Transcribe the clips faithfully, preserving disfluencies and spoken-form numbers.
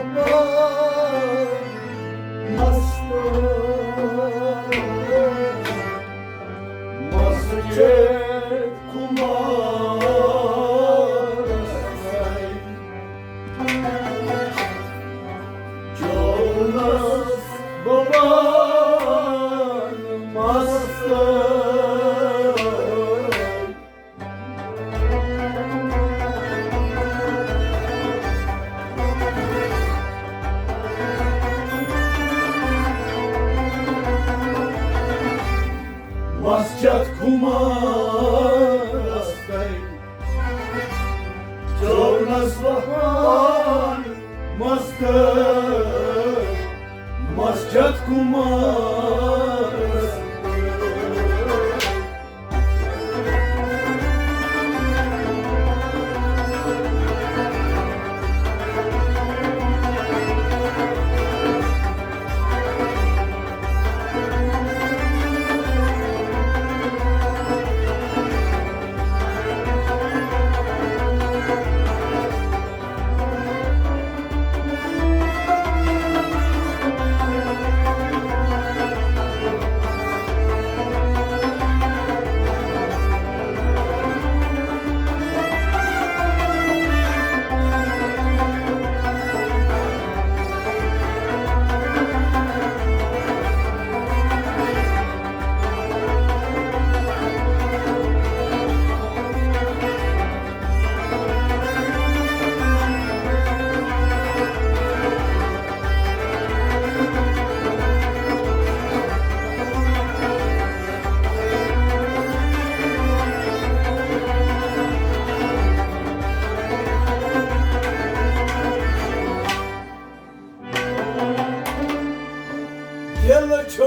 مسجد خمارس joules بوان مستن۔ مسجد خمارس joules بوان مستن۔ مسجد خمارس دل چھے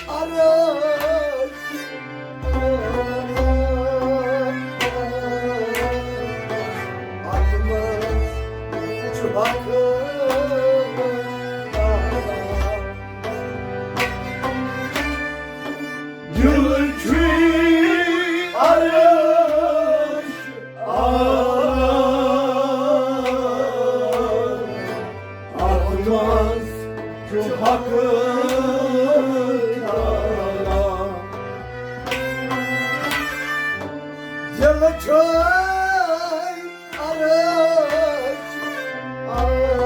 عرش اتھ منٛز چھُ حق۔ دل چھُے عرش اعلیٰ، اتھ منٛز چھُ حق تعالیٰ۔ دل چھُے عرش اعلیٰ،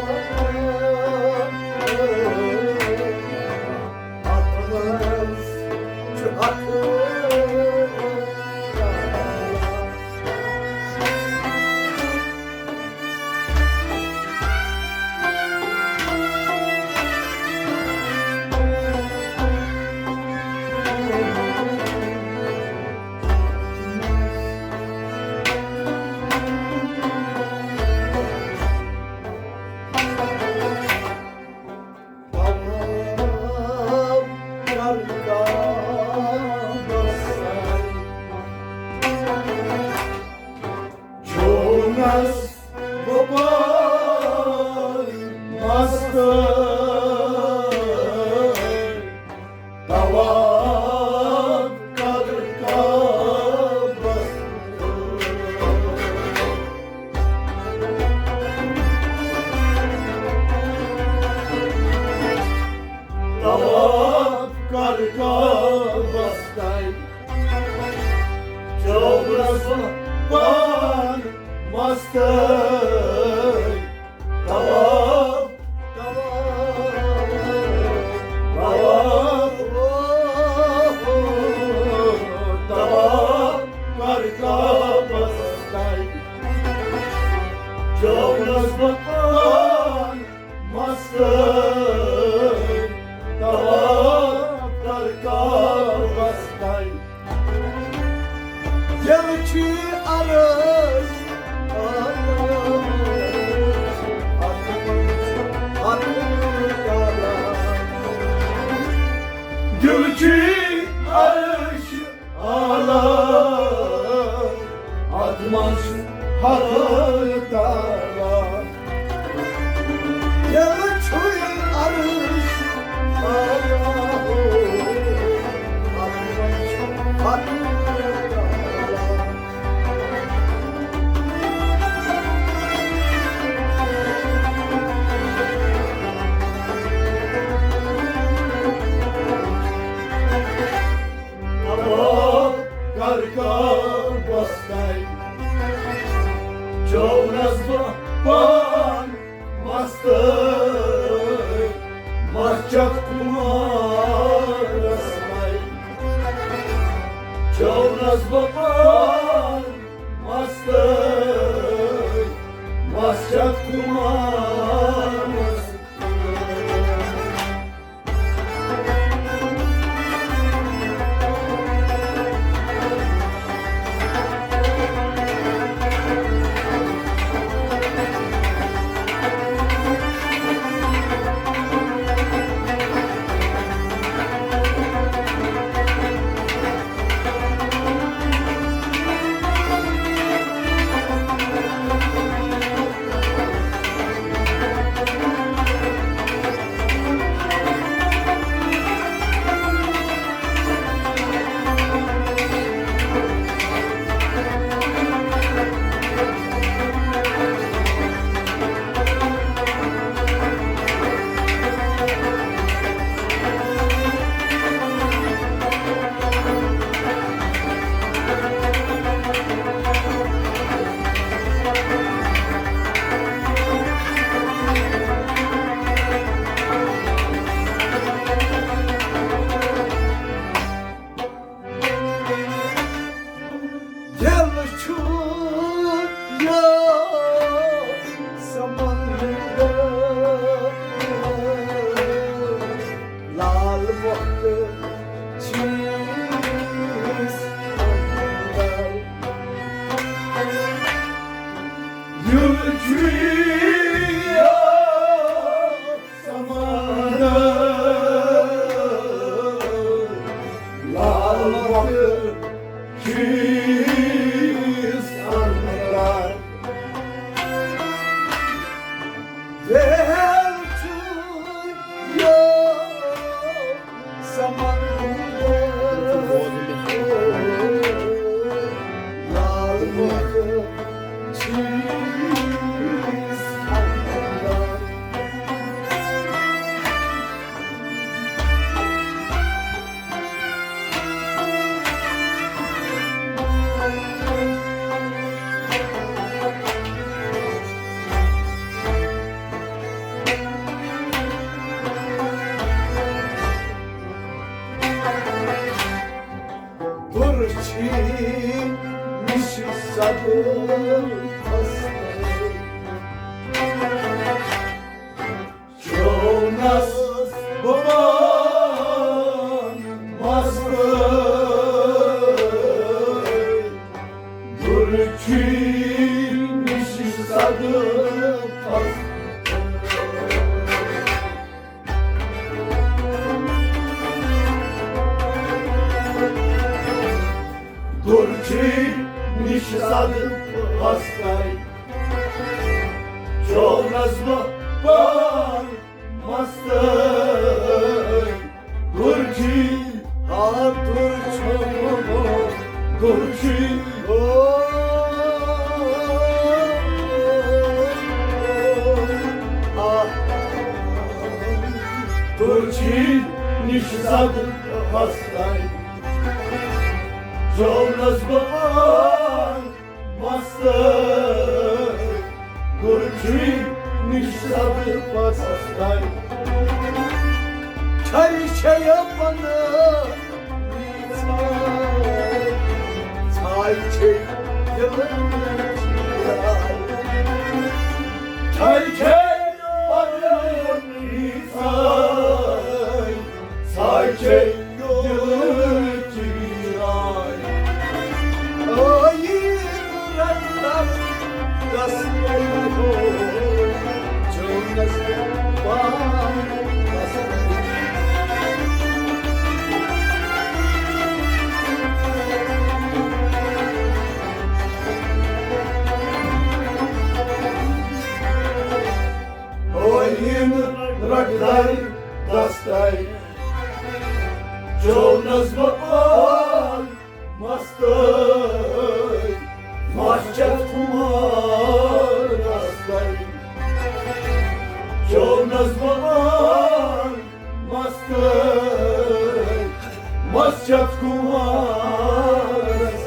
اتھ منٛز چھُ حق تعالیٰ۔ جونس وبال مستر، طواف کر کعبس۔ طواف کر کعبس تام، جولس پان مستر۔ طواف، طواف، طواف، طواف کر کعبس تام، جولس پان مستر۔ طواف کر کعبس تام۔ دل چھُے عرش اعلیٰ، اتھ منٛز حق تعالیٰ۔ دل چھُے عرش اعلیٰ، اتھ منٛز حق تعالیٰ۔ دل چھُے عرش اعلیٰ، اتھ منٛز حق تعالیٰ۔ سرکار بستَے، چونَس بہٕ پان مستَے، مسجد کُمارَس تَے۔ چونَس بہٕ پان مستَے، مسجد کُمارَس۔ دل چھُ یو سمندر، لال وقت چھُس اندر۔ دل چھُ یو سمندر، لال وقت چھُس اندر۔ دل چھُ یو سمندر، لال وقت چھُس اندر۔ تُرچھی نِش صدر خستہٕ۔ چونس بہٕ پان مستہٕ، تُرچھی نِش صدر خستہٕ۔ تُرچھی نِش صدر خستہٕ، چونس بہٕ پان مستہٕ۔ تُرچھی، آ، تُرچھی، تُرچھی، او، آ، تُرچھی نِش صدر خستہٕ، چونس بہٕ پان مستہٕ، تُرچھی نِش صدر خستہٕ۔ چھرِ چھے پنہٕ ژھاے چھے دِلٕچ راے۔ چھرِ چھے پنہٕ ژھاے، ژھاے چھے دِلٕچ راے۔ ٲیی رٹنس دستَے ہو، چونس پان مستَے۔ ٲیی رٹنس دستَے، چونس بہٕ پان مستَے، مسجد کُمارَس تَے۔ چونس بہٕ پان مستَے، مسجد کُمارَس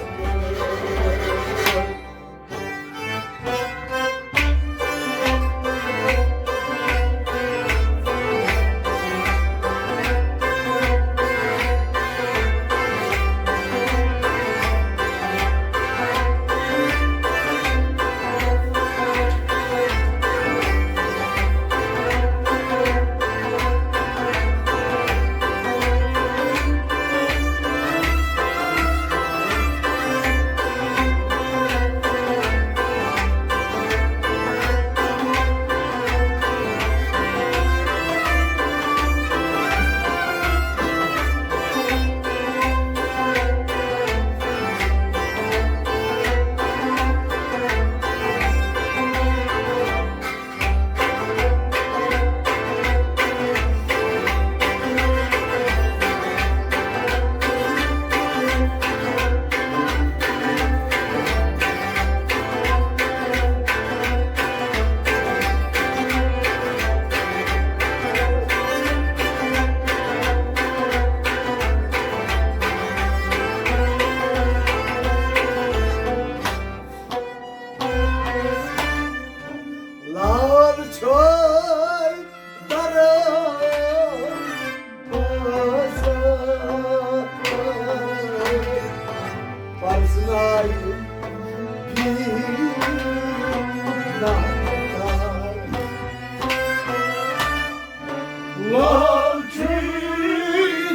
لال چھُے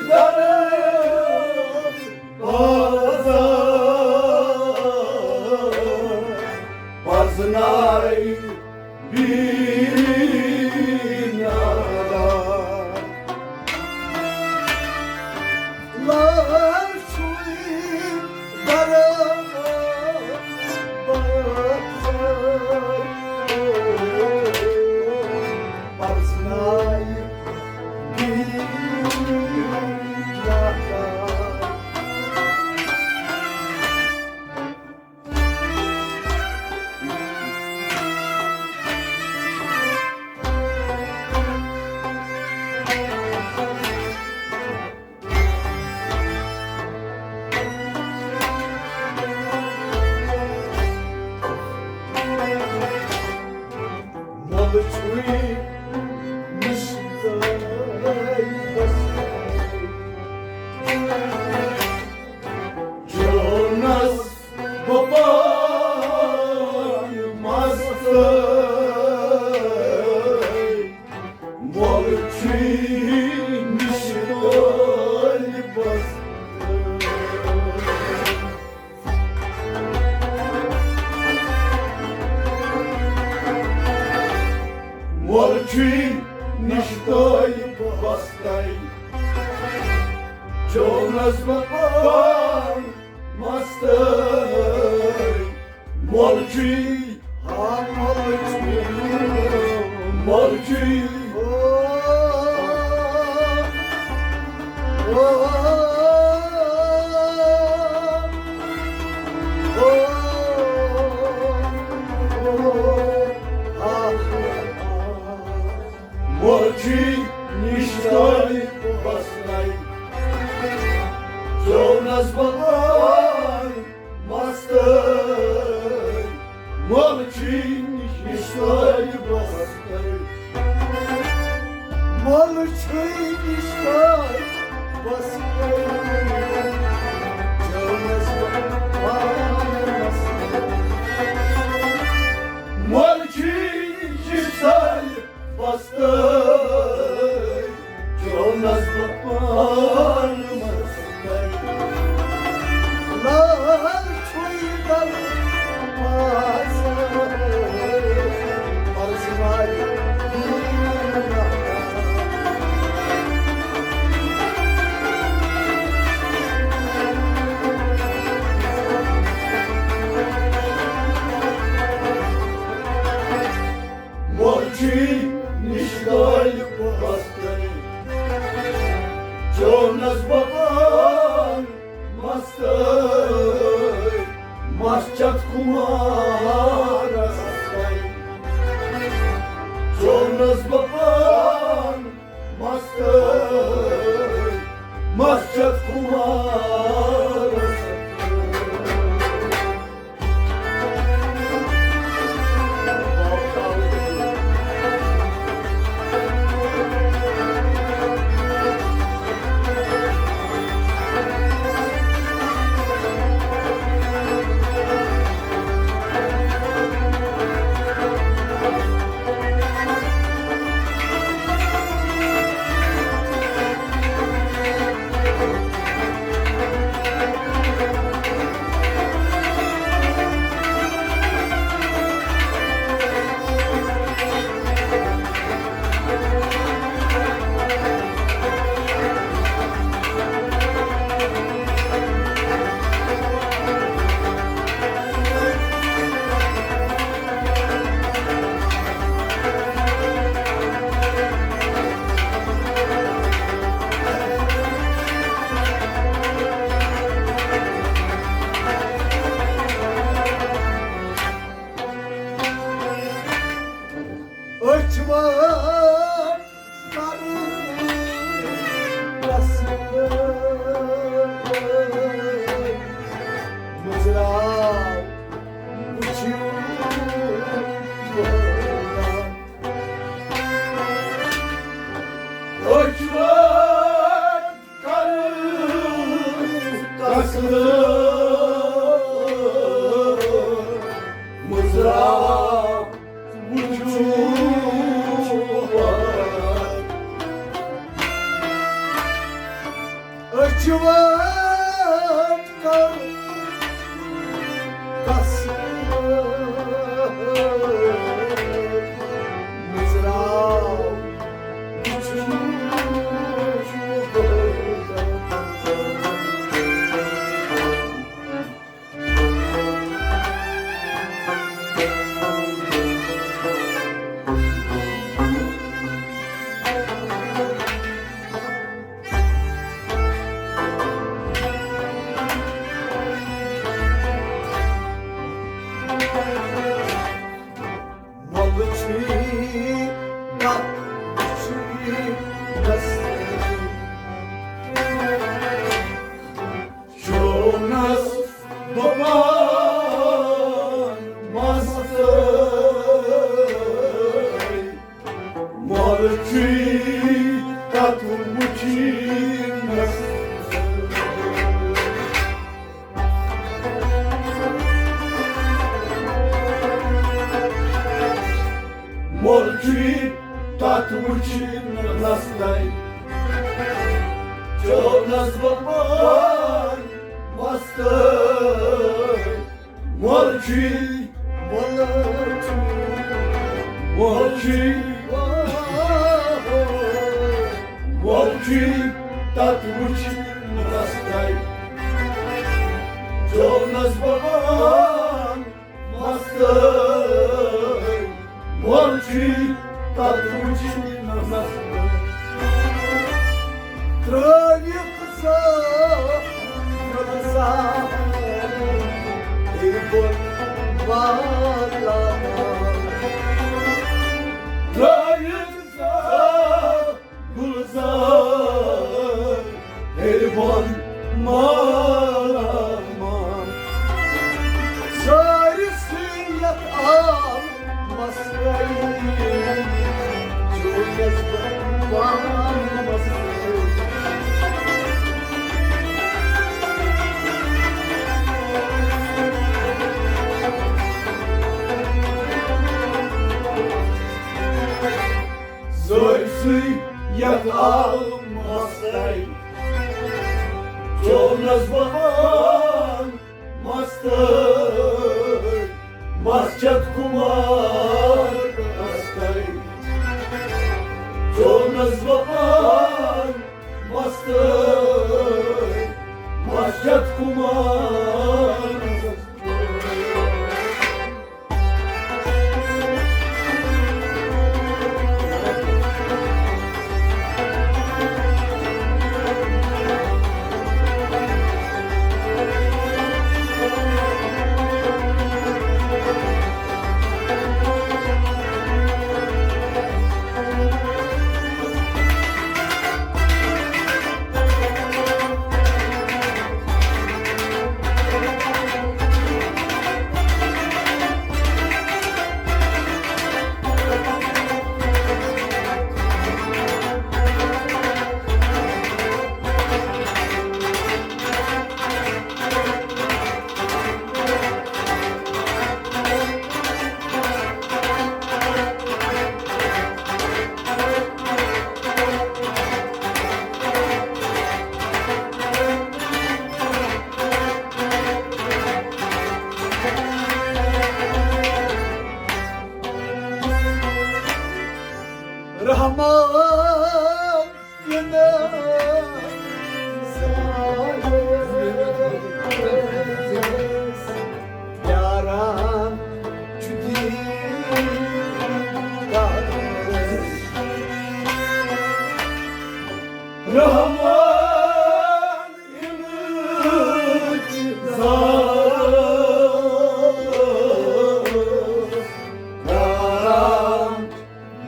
دربازا پزناے بیٖنادا۔ لال چھُے دربازا پزناے بیٖنادا۔ مۄلہٕ چھُے نِشتَے بس۔ جونس بہٕ پانہٕ مستَے۔ مۄلہٕ چھُے نِشتَے بس۔ مۄلہٕ چھُے نِشتَے بس۔ جونس بہٕ پانہٕ مستَے۔ مۄلہٕ چھُے، ہا، مۄلہٕ چھُے، مۄلہٕ چھُے۔ او، او، او، او، آ۔ مۄلہٕ چھُے نِشتَے بس۔ جونس بہٕ پانہٕ مستَے۔ مۄلہٕ چھُے نِشتَے بس۔ مۄلہٕ چھُے نِشتَے بس۔ جونس بہٕ پانہٕ مستَے۔ مۄلہٕ چھُے نِشتَے بس۔ جونس بہٕ پانہٕ مستَے۔ لال چھُے دربازا پزناے بیٖنادا۔ مۄلہٕ چھُے نِشتَے بس۔ جونس بہٕ پانہٕ مستَے۔ مس چھَتھ خُمارس تَے۔ جونس بہٕ پانہٕ مستَے۔ مس چھَتھ خُمارس تَے۔ وٕچھِنَس تَے۔ چونَس بہٕ پان مَستَے۔ مۄلچی، مۄلچی، مۄلچی، مۄلچی، تَتھ وٕچھِنَس تَے۔ چونَس بہٕ پان مَستَے۔ مۄلچی، تَتھ وٕچھِنَس تَے۔ ترٛٲوِتھ سۄ گُلزار ہیٚرِ بۄن مالا مال۔ ترٛٲوِتھ سۄ گُلزار ہیٚرِ بۄن مالا مال۔ سٲرسٕے یَتھ آو مَستَے، جوٗرِیَس بہٕ پانہٕ مَستَے۔ سٲرسٕے یَتھ آو مَستَے، چونَس بہٕ پان مَستَے، مَس چَتھ خُمار اَستَے۔ چونَس بہٕ پان مَستَے، مَس چَتھ خُمار اَستَے۔ رحمان پیاران چھُ دیٖدارس۔ رحمان انتظار پیاران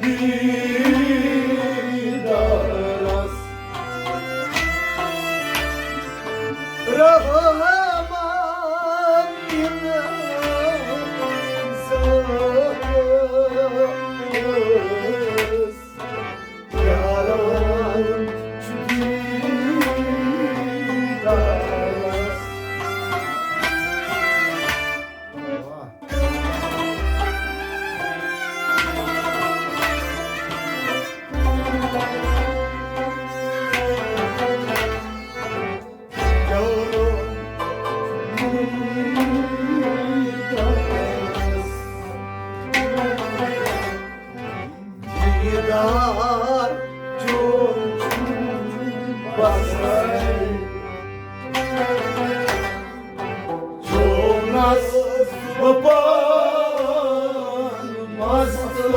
دیٖدارس۔ رحمان انتظار پیاران چھُ دیٖدارس۔ دیٖدار چون چھُم بَسَے۔ چونَس بہٕ پانہٕ مَستَے۔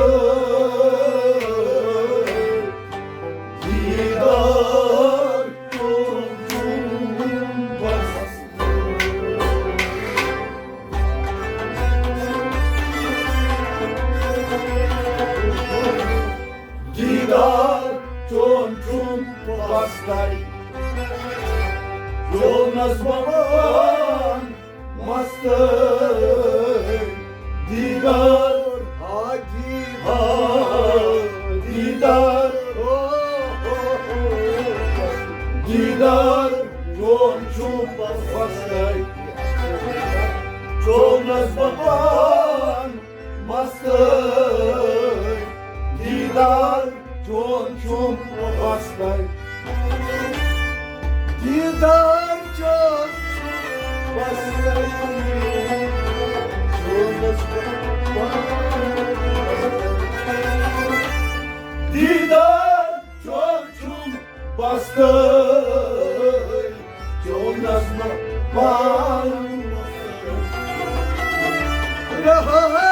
دیٖدار چون چھُم بَسَے۔ دیٖدار چون چھُم بَسَے۔ چونَس بہٕ پانہٕ مَستَے۔ دیٖدار، آ دیٖدار، دیٖدار، دیٖدار چون چھُم بَسَے۔ چونَس بہٕ پانہٕ مَستَے۔ دیٖدار چون چھُم وۄستَے۔ دیٖدار چون چھُم وۄستَے۔ چونَس بہٕ دیٖدار چون چھُم وۄستَے۔ چونَس بہٕ پانہٕ رحمان۔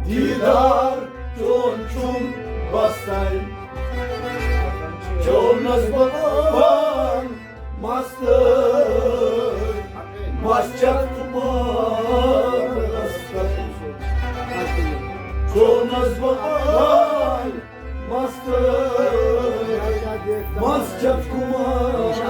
دیٖدار چون چھُم وۄستَے۔ چونَس بہٕ پانہٕ مستٕے، مس چھکھ خُمارس پٮ۪ٹھ۔ چونَس بہٕ پانہٕ مستٕے، مس چھکھ خُمارس۔